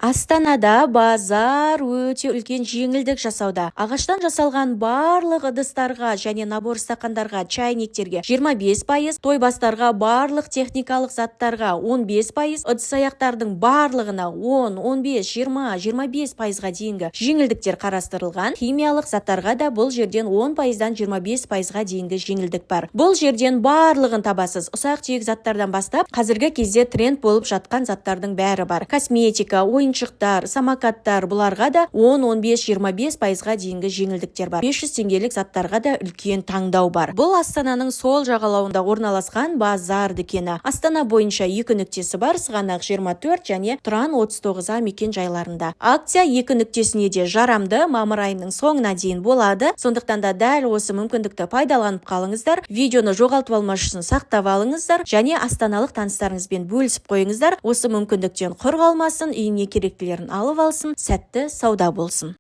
Астанада базар өте үлкен жеңілдік жасауда. Ағаштан жасалған барлық ыдыстарға және набор стақандарға, чайниктерге 25%, тойбастарға, барлық техникалық заттарға 15%, ыдыс-аяқтардың барлығына 10, 15, 20, 25%-ға дейінгі жеңілдіктер қарастырылған. Химиялық заттарға да бұл жерден 10%-дан 25%-ға дейінгі жеңілдік бар. Бұл жерден барлығын табасыз. Ұсақ-түйек заттардан бастап, қазіргі кезде тренд болып жатқан заттардың бәрі бар. Косметика, ойыншықтар, самокаттар, бұларға да 10, 15, 25%-ға дейінгі жеңілдіктер бар. 500 теңгелік заттарға да үлкен таңдау бар. Бұл Астананың сол жағалауында орналасқан базар дүкені. Астана бойынша екі нүктесі бар: Сығанақ 24 және Тұран 39 А мекен жайларында. Акция екі нүктесіне де жарамды, мамыр айының соңына дейін болады. Сондықтан да дәл осы мүмкіндікті пайдаланып қалыңыздар. Видеоны жоғалтып алмас үшін сақтап алыңыздар және астаналық таныстарыңызбен бөлісіп қойыңыздар. Осы мүмкіндіктен құр қалмасын, үйіне керектілерін алып алсын. Сәтті сауда болсын.